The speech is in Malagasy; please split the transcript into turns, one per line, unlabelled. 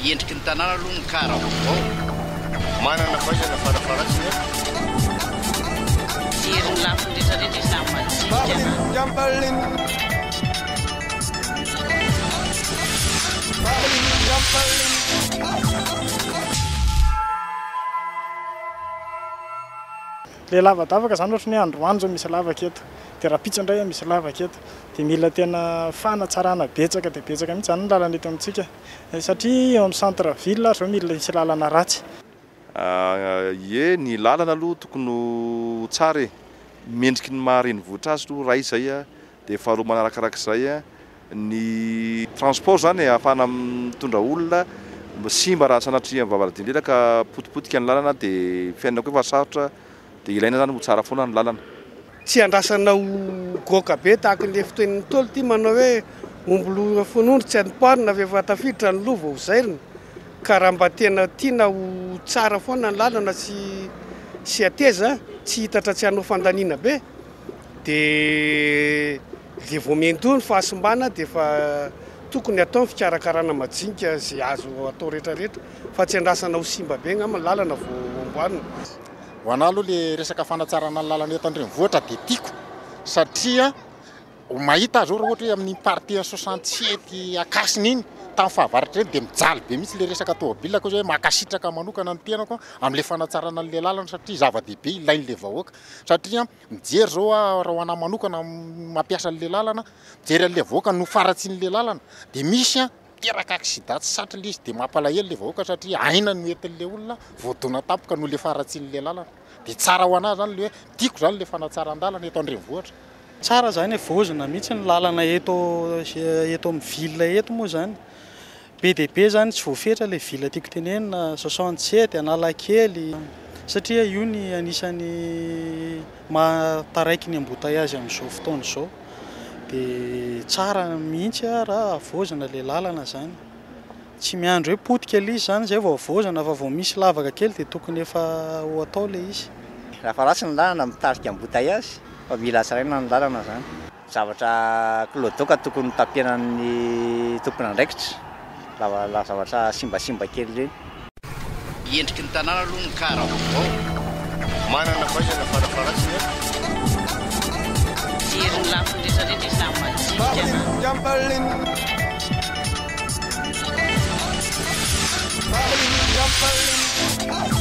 Endriky ny tanàna aloha ny kara vaovao.
Manana fahaizana farafaharatsiny a.
Mijery ny lafiny rehetra rehetra izy na madinika na.
Le lavadavaka zany ohatry ny hoe androany zao misy lavaka eto, de rahampitso indray misy lavaka eto, de mila tena fanatsarana betsaka dia betsaka mihitsy zany ny lalana eto amintsika satria eo amin'ny centre ville ary zao mila misy lalana ratsy.
Ie, ny lalana aloha tokony ho tsara e, mendriky ny maha renivohitra azy aloha iray izay a, dia faharoa manarakarak'izay ny transport izany e, ahafahana mitondra olona, simba raha sanatria vavahadin-dela ka potipotika ny lalana dia fiainana koa efa sarotra dia ilaina izany ho tsara foana ny lalana.
Tsy andrasana ho goaka be tahaka ny fitenin'ny Ntaolo ity manao hoe omby loha fonondry tsy ampoarina fa efa tafiditra ny loha vao hozairina ka raha mba tena tiana ho tsara foana ny lalana sy sy hateza tsy hitatra tsy hanao fandaniana be dia dia vao miandoha ny fahasimbana dia efa tokony atao ny fikarakarana majinika izay azo atao rehetra rehetra fa tsy andrasana ho simba be angamba ny lalana vao amboarina.
Ho anah aloha le resaka fanatsarana ny lalana eto an-drenivohitra dia tiako satria mahita aho zao raha ohatra hoe amin'iny partie an'i 67 Ankasina iny tamin'ny fahavaratra ireny dia mijaly be mihitsy le resaka tômôbila koa zay hoe mankasitraka manokana ny tenako amin'le fanatsarana an'le lalana satria zava-dehibe ilain'le vahoaka satria mijery zao aho raha ho anah manokana mampiasa an'le lalana mijery an'le vahoaka no faratsian'le lalana dia misy an Miteraka accident tsy satry le izy de mampalahelo le vahoaka satria aina no entin'le olona voadona tampoka noho le faharatsian'le lalana. De tsara ho anah zany le hoe tiako zany le fanatsaran-dalana eto an-drenivohitra.
Tsara zany e, vozona mihitsy ny lalana eto eto amin'ny ville eto moa zany. Be dia be zany tsy voafetra ilay ville tiako tenenina, 67, Analakely, satria io ny anisan'ny maha taraiky ny embouteillage amin'izao fotoana izao. Dia tsara mihitsy raha havaozina ilay lalana izany. Tsy miandry hoe potika ilay izy izany izay vao havaozina fa vao misy lavaka kely dia tokony efa ho atao ilay izy.
Raha fa ratsy ny lalana mitarika embouteillage fa mila hatsaraina ny lalana izany. Zavatra kiloadoaka tokony ho tapenan'ny tompon'andraikitra raha zavatra simbasimba kely ireny.
Endriky ny tanàna aloha ny kara vaovao.
Manana fahaizana farafaharatsiny a.
Mijery ny lafiny rehetra rehetra izy na madinika na.